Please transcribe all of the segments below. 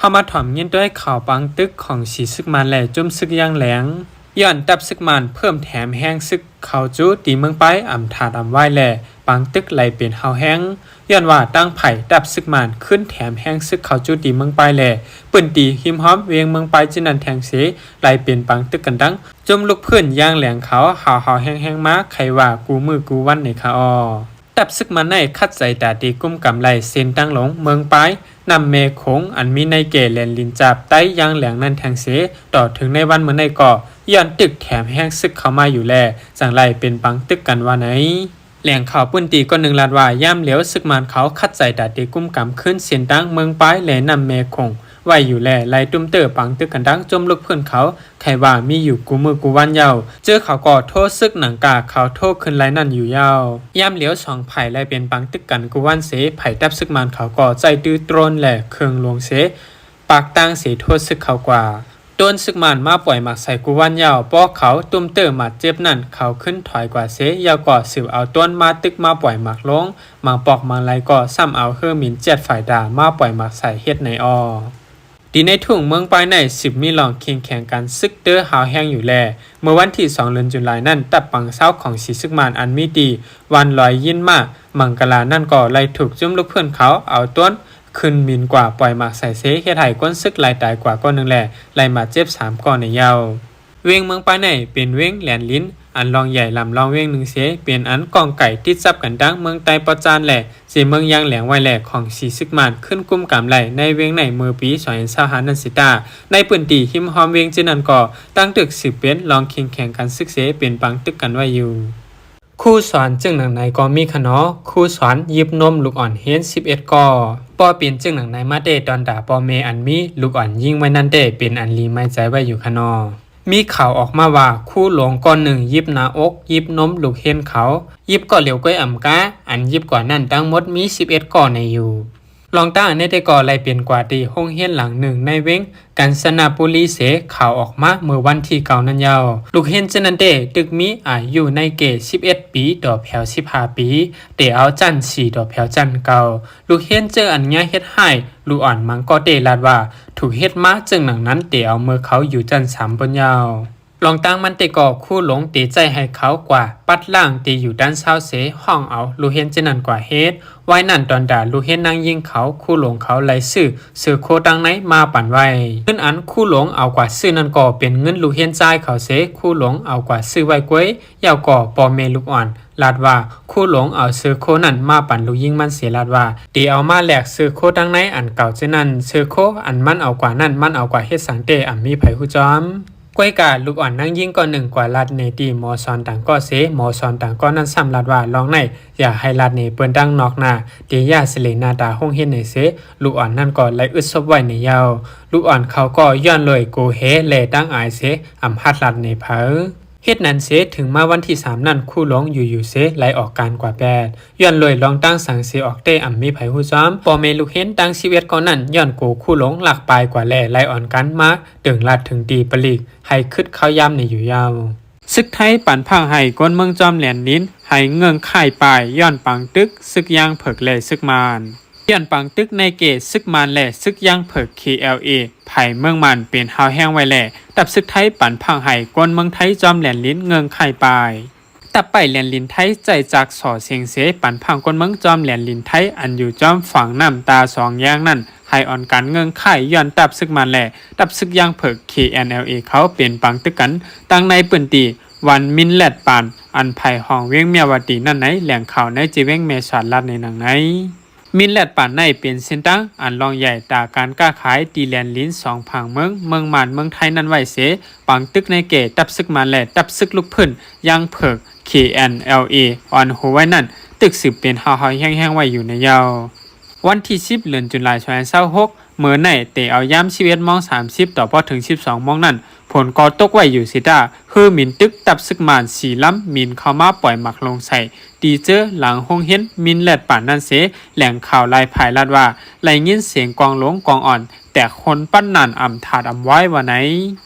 ເຮົາມາຖອມຍິນໂດຍຂ່າວປາງຕຶກຂອງສີຊຶກມານ ແລະ ຈຸ້ມຊຶກຢາງແຫຼງ. ຍ້ອນຕັບຊຶກມານເພີ່ມແຖມແຮງຊຶກເຂົ້າຈູ້ທີ່ເມືອງປາຍອຳທາດອຳວາຍ ແລະ ປາງຕຶກໄຫຼເປັນຮາວແຮງ. ຍ້ອນວ່າທາງຝ່າຍຕັບຊຶກມານຂຶ້ນແຖມແຮງຊຶກເຂົ້າຈູ້ທີ່ເມືອງປາຍ ແລະ ພື້ນທີ່ຮິມຮອມວຽງເມືອງປາຍ ຈະນັ້ນແທງເສ ໄຫຼເປັນປາງຕຶກກັນດັ່ງ ຈຸ້ມລຸກພື້ນຢາງແຫຼງເຂົາຮາວໆແຮງໆມາ ໄຂວ່າກູ່ມື້ກູ່ວັນໃນຄະອໍ. ຕັບຊຶກມານໃນຂັດໃຈຕາຕີກຸມກຳໄລເສັ້ນທາງຫຼວງເມືອງປາຍ ນ້ຳແມ່ໂຂງ ອັນມີໃນເຂດແດນດິນຈາບໃຕ້ຢາງແຫຼງນັ້ນແທງເສ ຕໍ່ເຖິງໃນວັນມື້ໃນກໍຍ້ອນຕຶກແຖມແຮງຊຶກເຂົ້າມາຢູ່ແລ ຈັ່ງໄຫຼເປັນປາງຕຶກກັນວ່າໃນ. ແຫຼ່ງຂ່າວພື້ນທີ່ຄົນໜຶ່ງລາດວ່າ ຍາມຫຼຽວຊຶກມານເຂົາຂັດໃຈຕາຕີກຸມກຳຄືນເສັ້ນທາງເມືອງປາຍ ແລະ ນ້ຳແມ່ໂຂງໄວ້ຢູ່ແລ ໄລ່ຕຸ້ມເຕີປາງຕຶກກັນດັງ ຈຸ້ມລຸກພື້ນເຂົາ ໄຂວ່າມີຢູ່ກູ່ມື້ກູ່ວັນເຍົາ. ເຈີເຂົາກໍໂທຊຶກໜັງກາເຂົາໂທຂຶ້ນໄລ່ນັ້ນຢູ່ເຍົາ. ຍາມຫຼຽວສອງຝ່າຍໄລ່ເປັນປາງຕຶກກັນກູ່ວັນເສ ຝ່າຍຕັບຊຶກມານເຂົາກໍໃຊ້ຕື້ໂຕຣນ ແລະ ເຄື່ອງຫຼວງເສ ປາກຕ່າງເສໂທຊຶກເຂົາກວ່າ. ໂຕນຊຶກມານມາປ່ອຍໝາກໃສ່ກູ່ວັນເຍົາ. ພໍເຂົາຕຸ້ມເຕີບາດເຈັບນັ້ນ ເຂົາຂຶ້ນຖອຍກວ່າເສ ເຍົາກໍສືບເອົາໂຕນມາຕຶກມາປ່ອຍໝາກລົງ. ບາງປອກບາງໄລ່ກໍຊ້ຳເອົາເຮີມິນແຈດໄຟຕາມາປ່ອຍໝາກໃສ່ເຮັດໃນອໍ. ທີ່ໃນທົ່ງເມືອງປາຍໃນສືບມີລອງເຄັ່ງແຂງກັນຊຶກເຕີຮາວແຮງຢູ່ແລ. ເມື່ອວັນທີສອງເດືອນຈຸລາຍນັ້ນ ຕັບປັງເຊົາຂອງສີຊຶກມານ ອັນມີທີ່ວັນລອຍຍິນມາ ມັງກະລານັ້ນກໍໄລ່ຖືກຈຸ້ມລຸກພື້ນເຂົາເອົາໂຕນ ຂຶ້ນມິນກວ່າປ່ອຍໝາກໃສ່ເສ ເຮັດໃຫ້ຄົນຊຶກລາຍຕາຍກວ່າກໍໜຶ່ງ ແລະ ໄລ່ບາດເຈັບສາມກໍໃນເຍົາ. ວຽງເມືອງປາຍໃນເປັນວຽງແດນດິນອັນລອງໃຫຍ່ລຳລອງວຽງໜຶ່ງເສ ເປັນອັນກ້ອງໄກຕິດຈັບກັນດັ່ງເມືອງໃຕ້ປະຈານ ແລະ ເສເມືອງຢາງແຫຼງໄວ້ແລ ຂອງສີຊຶກມານຂຶ້ນກຸມກຳໄລໃນວຽງໃນເມື່ອປີສອງພັນຊາວຫ້ານັ້ນຊິຕາ. ໃນພື້ນທີ່ຮິມຮອມວຽງເຊັ່ນນັ້ນກໍຕັ້ງຕຶກສືບເປັນລອງເຄັ່ງແຂງກັນຊຶກເສ ເປັນປາງຕຶກກັນໄວ້ຢູ່. ຄູສອນເຈີໜັງໃນກໍມີຂະໜໍ ຄູສອນຢິບນົມລູກອ່ອນຮຽນສິບເອັດກໍ. ພໍເປັນເຈີໜັງໃນມາແຕ່ຕອນຕາພໍ່ແມ່ອັນມີລູກອ່ອນຍິງໄວ້ນັ້ນແຕ່ເປັນອັນລີໄມໃຈໄວ້ຢູ່ຂະໜໍ. ມີຂ່າວອອກມາວ່າ ຄູຫຼວງກ່ອນໜຶ່ງຢິບໜ້າອົກ ຢິບນົມລູກຮຽນເຂົາ. ຢິບກໍຫຼຽວກ້ອຍອຳກາ ອັນຢິບກວ່ານັ້ນທັງໝົດມີສິບເອັດກໍໃນຢູ່. ລອງຕັ້ງໃນແຕ່ກໍໄລ່ເປັນກວ່າທີ່ໂຮງຮຽນຫຼັງໜຶ່ງໃນວຽງ ການຊະນະບູລີເສ ຂ່າວອອກມາເມື່ອວັນທີເກົ້ານັ້ນເຍົາ. ລູກຮຽນເຈົ້ານັ້ນເຕຕຶກມີອາຍຸໃນເກດສິບເອັດປີຕໍ່ແຜວສິບຫ້າປີ ເຕເອົາຊັ້ນສີ່ຕໍ່ແຜວຊັ້ນເກົ້າ. ລູກຮຽນເຈົ້າອັນຍາເຮັດຮ້າຍລູກອ່ອນມັງກໍເຕລາດວ່າ ຖືກເຮັດມາເຊິ່ງໜັງນັ້ນເຕເອົາເມີເຂົາຢູ່ຊັ້ນສາມພຸ້ນເຍົາ. ລອງຕັ້ງມັນເຕກໍຄູຫຼວງເຕໃຈໃຫ້ເຂົາກວ່າປັດລ້າງທີ່ຢູ່ດ້ານເຊົ້າເສ ຮ້ອງເອົາລູກຮຽນເຈົ້ານັ້ນກວ່າເຮັດ. ວາຍນັ້ນຕອນຕາລູກຮຽນນາງຍິງເຂົາ ຄູຫຼວງເຂົາໄລ່ຊື້ເສື້ອໂຄຕັ້ງໃນມາປັນໄວ້. ເງິນອັນຄູຫຼວງເອົາກວ່າຊື້ນັ້ນກໍເປັນເງິນລູກຮຽນຊາຍເຂົາເສ ຄູຫຼວງເອົາກວ່າຊື້ໄວ້ກ້ວຍ. ເຍົາກໍພໍ່ແມ່ລູກອ່ອນລາດວ່າ ຄູຫຼວງເອົາເສື້ອໂຄນັ້ນມາປັນລູກຍິງມັນເສ ລາດວ່າ ເຕເອົາມາແລກເສື້ອໂຄຕັ້ງໃນອັນເກົ່າເຊັ່ນນັ້ນ ເສື້ອໂຄອັນມັນເອົາກວ່ານັ້ນ ມັນເອົາກວ່າເຮັດສັງເຕ ອຳມີໃຜຮູ້ຈອມ. ກ້ວຍກາລູກອ່ອນນາງຍິງກໍໜຶ່ງກວ່າລາດເນຕີໝໍສອນຕ່າງກໍເສ ໝໍສອນຕ່າງກໍນັ້ນຊ້ຳລາດວ່າ ລອງໃນ ຢ່າໃຫ້ລາດເນເປີ້ນດັ່ງນອກໜ້າ ເຕຢ້າສະເລນາຕາໂຮງຮຽນໃນເສ. ລູກອ່ອນນັ້ນກໍໄລ່ອຶດສົບໄວ້ໃນເຍົາ. ລູກອ່ອນເຂົາກໍຍ້ອນລວຍໂກເຮ ແລະ ຕັ້ງອາຍເສ ອຳຫັດລາດເນໃຜ. ເຮັດນັ້ນເສ ເຖິງມາວັນທີສາມນັ້ນ ຄູຫຼວງຢູ່ໆເສ ໄລ່ອອກການກວ່າແປດ ຍ້ອນລວຍລອງຕັ້ງສັງເສອອກເຕ ອຳມີໃຜຮູ້ຈອມ. ພໍ່ແມ່ລູກຮຽນທັງສິບເອັດກໍນັ້ນ ຍ້ອນໂກຄູຫຼວງລັກປາຍກວ່າແລ ໄລ່ອ່ອນກັນມາເຖິງລາດເຖິງຕີປະລິກ ໃຫ້ຄຶດເຂົ້າຢາມໃນຢູ່ເຍົາ. ຊຶກໄທປັນພາກໃຫ້ຄົນເມືອງຈອມແດນດິນ ໃຫ້ເງື່ອນໄຂປາຍ ຍ້ອນປາງຕຶກຊຶກຢ່າງເຜິກ ແລະ ຊຶກມານ. ຍ້ອນປາງຕຶກໃນເຂດຊຶກມານ ແລະ ຊຶກຢ່າງເຜິກ ເຄ ແອລ ເອ ໃຜເມືອງມັນເປັນຮາວແຮງໄວ້ແລ ຕັບຊຶກໄທປັນພາກໃຫ້ຄົນເມືອງໄທຈອມແດນດິນເງື່ອນໄຂປາຍ. ຕັບໄປແດນດິນໄທໃຈຈາກສໍເສັງເສ ປັນພາກຄົນເມືອງຈອມແດນດິນໄທ ອັນຢູ່ຈອມຝັ່ງນ້ຳຕາສອງຢ່າງນັ້ນ ໃຫ້ອ່ອນການເງື່ອນໄຂ ຍ້ອນຕັບຊຶກມານ ແລະ ຕັບຊຶກຢ່າງເຜິກ ເຄ ແອນ ແອລ ເອ ເຂົາເປັນປາງຕຶກກັນ ຕັ້ງໃນພື້ນທີ່ວັນມິນແລດປານ ອັນໃຜຫ້ອງວຽງເມຍວະຕີນັ້ນໃນ ແຫຼ່ງຂ່າວໃນເຈວຽງແມ່ສອດລາດໃນໜັງໃນ. ມິນແລດປານໃນເປັນເສັ້ນທາງອັນລອງໃຫຍ່ຕາການຄ້າຂາຍ ທີ່ແດນດິນສອງຝັ່ງເມືອງ ເມືອງມານ ເມືອງໄທນັ້ນໄວ້ເສ ປາງຕຶກໃນເຂດຕັບຊຶກມານ ແລະ ຕັບຊຶກລຸກພື້ນຢ່າງເຜິກ ເຄ ແອນ ແອລ ເອ ອ່ອນໂຮໄວ້ນັ້ນ ຕຶກສືບເປັນຮາວໆແຮງໆໄວ້ຢູ່ໃນເຍົາ. ວັນທີສິບ ເດືອນຈຸລາຍ ສອງພັນຊາວຫົກ ເມີໄນເຕເອົາຍາມສິບເອັດໂມງສາມສິບ ຕໍ່ພໍເຖິງສິບສອງໂມງນັ້ນ ຝົນກໍຕົກໄວ້ຢູ່ເສຕາ ເຮືອບິນຕຶກຕັບຊຶກມານສີ່ລຳບິນເຂົ້າມາປ່ອຍໝາກລົງໃສ່ ທີ່ເຈີຫຼັງໂຮງຮຽນມິນແລດປານນັ້ນເສ ແຫຼ່ງຂ່າວຫຼາຍຝ່າຍລາດວ່າ ໄດ້ຍິນສຽງກອງຫຼົງກອງອ່ອນ ແຕກໂຮນປັ້ນໜານອຳທາດອຳວາຍວ່າໃນ.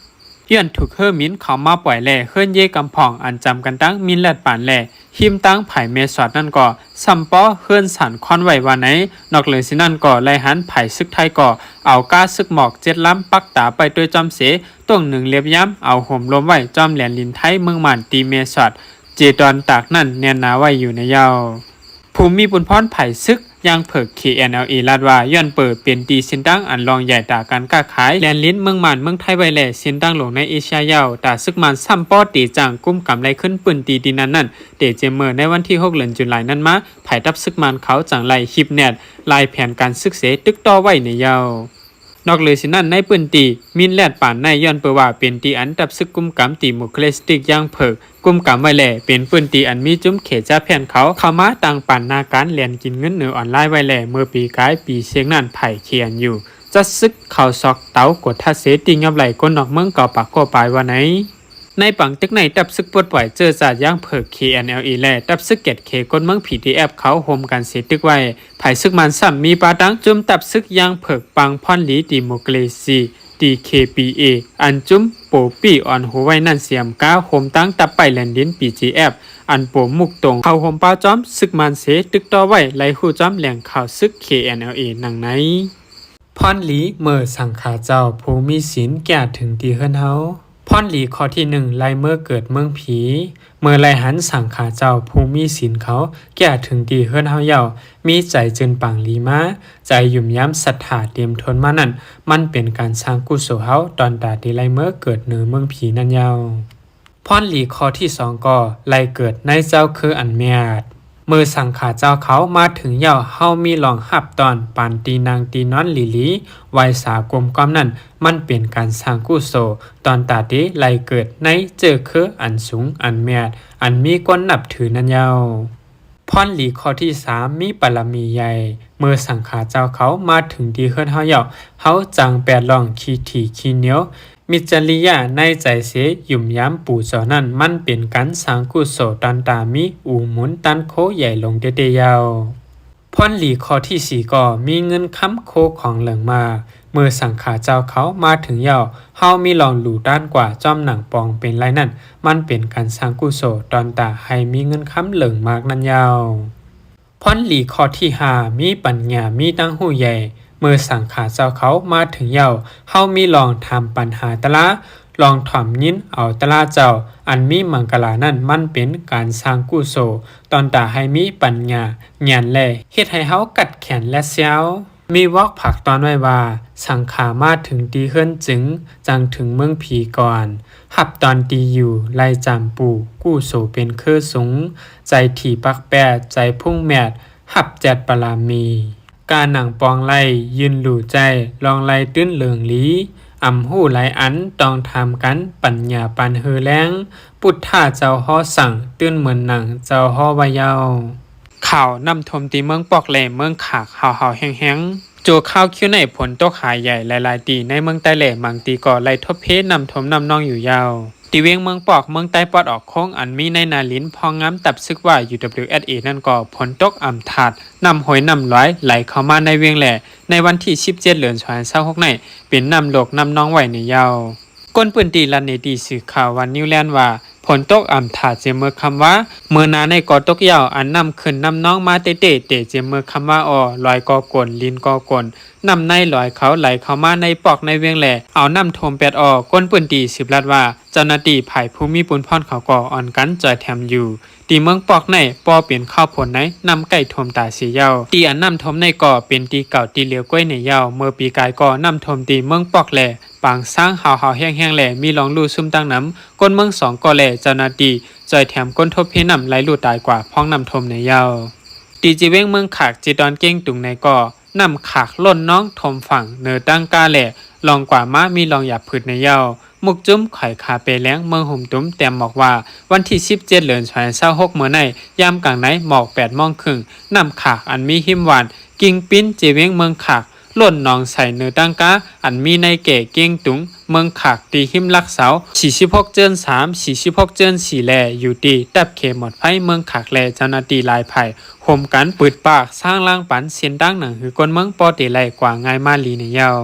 ຍ້ອນຖືກເຮືອບິນເຂົ້າມາປ່ອຍແລ ເຮືອນເຢກຳພອງອັນຈຳກັນທັງມິນແລດປານແລ ຮິມທາງຜາຍແມ່ສອດນັ້ນກໍ ຊ້ຳປໍເຮືອນສັນຄອນໄວ້ວ່າໃນ. ນອກເໜືອຈາກນັ້ນກໍ ໄລ່ຫັນຜາຍຊຶກໄທກໍ ເອົາກາຊຶກໝອກເຈັດລຳ ປັກຕາໄປດ້ວຍຈ້ອມເສ, ຕົງໜຶ່ງລຽບຍາມ ເອົາໂຮມລົມໄວ້ ຈ້ອມແລນດິນໄທ ເມືອງມ່ານ ທີ່ແມ່ສອດ ເຈດອນຕາກນັ້ນ ແໜ້ນໜາໄວ້ຢູ່ໃນເຍົາ. ຜູ້ມີບຸນພອນຜາຍຊຶກ ຢາງເຜິກ KNLA ລາດວ່າ ຍ້ອນເປີເປັນທີ່ເສັ້ນທາງອັນລ່ອງໃຫຍ່ ຕາການຄ້າຂາຍ ແລນດິນເມືອງມ່ານ ເມືອງໄທໄວ້ແລ້ວ ເສັ້ນທາງຫຼວງໃນເອເຊຍເຍົາ. ຖ້າຊຶກມ່ານຊ້ຳປໍຕີຈ້າງ ກຸມກຳໄລ່ຄືນພື້ນທີ່ທີ່ນັ້ນນັ້ນ ແຕ່ຈະເມີໃນວັນທີຫົກ ເດືອນຈຸລາຍນັ້ນມາ ພາຍທັບຊຶກມ່ານເຂົາຈັ່ງໄລ່ຮີບແນດ ລາຍແຜນການຊຶກເສ ຕຶກຕໍ່ໄວ້ໃນເຍົາ. ນອກເໜືອຈາກນັ້ນ ໃນພື້ນທີ່ມິນແລດປານໃນ ຍ້ອນເປີວ່າເປັນທີ່ອັນທັບຊຶກກຸມກຳ Democratic ຢ່າງເຜິກ ກຸມກຳໄວ້ແລ້ວ ເປັນພື້ນທີ່ອັນມີຈຸ້ມເຂດຈາແຜ່ນເຂົາ ເຂົ້າມາຕັ້ງປານນາການແລ່ນກິນເງິນເໜືອອອນລາຍໄວ້ແລ້ວ ເມື່ອປີກາຍປີເຊກນັ້ນ ພາຍ KNU ຈັດຊຶກເຂົ້າຊອກເຕົາກົດທັດເສ ຕິຫຍັບໄລ່ຄົນນອກເມືອງເກົ້າປາກກວ່າປາຍວ່າໃນ. ໃນປາງຕຶກໃນ ທັບຊຶກປົດປ່ອຍເຈີ້ຈາດ ຢ່າງເຜິກ KNLA ແລະ ທັບຊຶກແກດເຂດຄົນເມືອງ PDF ເຂົາໂຮມກັນເສຕຶກໄວ້. ພາຍຊຶກມ່ານຊ້ຳມີປະທັງຈຸ້ມທັບຊຶກ ຢ່າງເຜິກ ປາງພອນຫຼີ Democracy DKBA ອັນຈຸ້ມໂປປີ້ອ່ອນຫູໄວ້ນັ້ນ ສຽມກາໂຮມຕັ້ງທັບໄປແລນດິນ BGF ອັນໂປມຸກຕົງ ເຂົ້າໂຮມປາວຈ້ອມຊຶກມ່ານເສ ຕຶກຕໍ່ໄວ້ ໄລ່ຮູ້ຈ້ອມແຫຼ່ງຂ່າວຊຶກ KNLA ດັ່ງໃນ. ພອນຫຼີເມື່ອສັງຂາເຈົ້າຜູ້ມີສິນ ແກ່ເຖິງທີ່ເຮືອນເຮົາ. ພອນຫຼີຂໍ້ທີໜຶ່ງ ໄລ່ເມີເກີດເມືອງຜີ. ເມື່ອໄລ່ຫັນສັງຂາເຈົ້າຜູ້ມີສິນເຂົາ ແກ່ເຖິງທີ່ເຮືອນເຮົາເຍົາ ມີໃຈຈື່ນປາງຫຼີມາ ໃຈຫຍຸ່ມຢາມສັດທາເຕັມທົນມານັ້ນ ມັນເປັນການສ້າງກຸສົເຮົາ ຕອນຕາທີ່ໄລ່ເມີເກີດເໜືອເມືອງຜີນັ້ນເຍົາ. ພອນຫຼີຂໍ້ທີສອງກໍ ໄລ່ເກີດໃນເຈົ້າຄືອັນແມ່ນ. ເມື່ອສັງຂາເຈົ້າເຂົາມາເຖິງເຍົາ ເຮົາມີລອງຮັບຕ້ອນປານທີ່ນັ່ງທີ່ນອນຫຼີໆ ໄຫວ້ສາກົມກອມນັ້ນ ມັນເປັນການສ້າງກຸສົ ຕອນຕາທີ່ໄລ່ເກີດໃນເຈີຄືອັນສູງອັນແມ່ນ ອັນມີຄົນນັບຖືນັ້ນເຍົາ. ພອນຫຼີຂໍ້ທີສາມ ມີບາລະມີໃຫຍ່. ເມື່ອສັງຂາເຈົ້າເຂົາມາເຖິງທີ່ເຮືອນເຮົາເຍົາ ເຮົາຈັ່ງແປດລອງຂີ້ຖີ່ຂີ້ໜຽວ ມິດຈະລິຍາໃນໃຈເສ ຫຍຸ່ມຢາມປູຈໍນັ້ນ ມັນເປັນການສ້າງກຸສົ ຕອນຕາມີອູ່ໝູນຕັນໂຄໃຫຍ່ລົງເຕໆເຍົາ. ພອນຫຼີຂໍ້ທີສີ່ກໍ ມີເງິນຄຳໂຄຂອງເຫຼີ່ງມາ. ເມື່ອສັງຂາເຈົ້າເຂົາມາເຖິງເຍົາ ເຮົາມີລອງຫຼູຕານກວ່າ ຈ້ອມໜັງປອງເປັນໄລນັ້ນ ມັນເປັນການສ້າງກຸສົ ຕອນຕາໃຫ້ມີເງິນຄຳເຫຼີ່ງມາກນັ້ນເຍົາ. ພອນຫຼີຂໍ້ທີຫ້າ ມີປັນຍາ ມີຕັງຫູໃຫຍ່. ເມື່ອສັງຂາເຈົ້າເຂົາມາເຖິງເຍົາ ເຮົາມີລອງຖາມປັນຫາຕະລາ ລອງຖອມຍິນເອົາຕະລາເຈົ້າ ອັນມີມັງກະລານັ້ນ ມັນເປັນການສ້າງກຸສົ ຕອນຕາໃຫ້ມີປັນຍາ ຍານ ແລະ ເຮັດໃຫ້ເຮົາກັດແຂນແລະແຊວ. ມີວອກຜັກຕອນໄວ້ວ່າ ສັງຂາມາເຖິງທີ່ເຮືອນຈຶ່ງ ຈັ່ງເຖິງເມືອງຜີກ່ອນ ຮັບຕອນທີ່ຢູ່ໄລ່ຈຳປູ ກຸສົເປັນຄືສູງ ໃຈຖີ່ປັກແປດ ໃຈພຸງແມດ ຮັບແຈດປາລະມີ ກາໜັງປອງໄລ່ ຢືນຫຼູໃຈ ລອງໄລ່ຕື່ນເລິງຫຼີ ອຳຮູ້ຫຼາຍອັນ ຕ້ອງຖາມກັນ ປັນຍາປານຮືແລງ ພຸດທະເຈົ້າຫໍສັ່ງ ຕື່ນເໝືອນໜັງເຈົ້າຫໍວ່າເຍົາ. ຂ່າວນ້ຳຖ້ວມທີ່ເມືອງປອກ ແລະ ເມືອງຂາກ ຫາວໆແຮງໆ. ໂຈຄາວຄິວໃນຝົນຕົກຫາໃຫຍ່ຫຼາຍໆທີ່ໃນເມືອງໃຕ້ ແລະ ບາງທີ່ກໍໄດ້ທົບເພນ້ຳຖ້ວມນ້ຳນອງຢູ່ເຍົາ. ທີ່ວຽງເມືອງປອກ ເມືອງໃຕ້ປອດອອກໂຄ້ງ ອັນມີໃນນາລິນພອງງາມຕັບຊຶກວ່າ UWSA ນັ້ນກໍຝົນຕົກອຳທາດ ນ້ຳຫ້ວຍນ້ຳຫຼວຍໄຫຼເຂົ້າມາໃນວຽງ ແລະ ໃນວັນທີສິບເຈັດ ເດືອນ ສອງພັນຊາວຫົກ ໃນເປັນນ້ຳລົກນ້ຳນອງໄວ້ໃນເຍົາ. ຄົນພື້ນທີ່ລາດໃນທີ່ສື່ຂ່າວວັນນິວແລນວ່າ ຝົນຕົກອຳທາດເຈາະເມືອຄຳວ່າ ເມື່ອນາໃນກໍຕົກເຍົາ ອັນນ້ຳຂຶ້ນນ້ຳນອງມາເຕະໆ ເຕະເຈາະເມືຄຳວ່າ ອອ ລອຍກໍກົນ ລິນກໍກົນ ນ້ຳໃນລອຍເຂົາໄຫຼເຂົ້າມາໃນປອກໃນວຽງ ແລະ ເອົານ້ຳຖ້ວມແປດອອກ. ຄົນພື້ນທີ່ສືບລາດວ່າ ເຈົ້າໜ້າທີ່ຝ່າຍຜູ້ມີບຸນພອນເຂົາກໍອ່ອນກັນຊ່ອຍແຖມຢູ່ ທີ່ເມືອງປອກໃນບໍ່ເປັນຂ່າວຝົນໃນ ນ້ຳໃກ້ຖ້ວມຕາເສຍເຍົາ. ທີ່ອັນນ້ຳຖ້ວມໃນກໍເປັນທີ່ເກົ່າທີ່ຫຼຽວກ້ວຍໃນເຍົາ ເມື່ອປີກາຍກໍນ້ຳຖ້ວມທີ່ເມືອງປອກ ແລະ ປາງຊ້າງ ຫາວໆແຮງໆ ແລະ ມີລອງຫຼູຊຶມຕັ້ງນຳ ຄົນເມືອງສອງກໍ ແລະ ເຈົ້າໜ້າທີ່ຊ່ອຍແຖມຄົນທົບເພນ້ຳໄຫຼຫຼູຕາຍກວ່າພອງນ້ຳຖ້ວມໃນເຍົາ. ທີ່ເຈວຽງເມືອງຂາກ ເຈດອນເກ້ງຕຸງໃນກໍ ນ້ຳຂາກລົ້ນນອງຖ້ວມຝັ່ງເນີຕັງກາ ແລະ ລອງກວ່າມາມີລອງຫຍາບຜືດໃນເຍົາ. ມຸກຈຸ້ມ ຂອຍຂາເປແລງ ເມືອງໂຮມຕຸມ ແຕ້ມບອກວ່າ ວັນທີສິບເຈັດ ເດືອນ ສອງພັນຊາວຫົກ ເມື່ອໃນ ຍາມກາງໃນ ໝອກແປດໂມງເຄິ່ງ ນ້ຳຂາກອັນມີຮິມຫວ່ານ ກິ່ງປິ່ນ ເຈວຽງເມືອງຂາກ ລົ້ນໜອງໃສເນີຕັງກາ ອັນມີໃນແກ່ເກ້ງຕຸງ ເມືອງຂາກ ທີ່ຮິມຫຼັກເສົາ ສີ່ສິບຫົກ ເຈີນ ສາມ ສີ່ສິບຫົກ ເຈີນ ສີ່ ແລະ ຢູ່ທີ່ຕັບເຂດໝອດໄຟເມືອງຂາກ ແລະ ເຈົ້າໜ້າທີ່ຫຼາຍຝ່າຍ ໂຮມກັນປຶດປາກ ສ້າງລາງປັນເສັ້ນທາງ ໜັງຫືອຄົນເມືອງພໍເຕໄຫຼກວ່າງ່າຍມາລີໃນເຍົາ.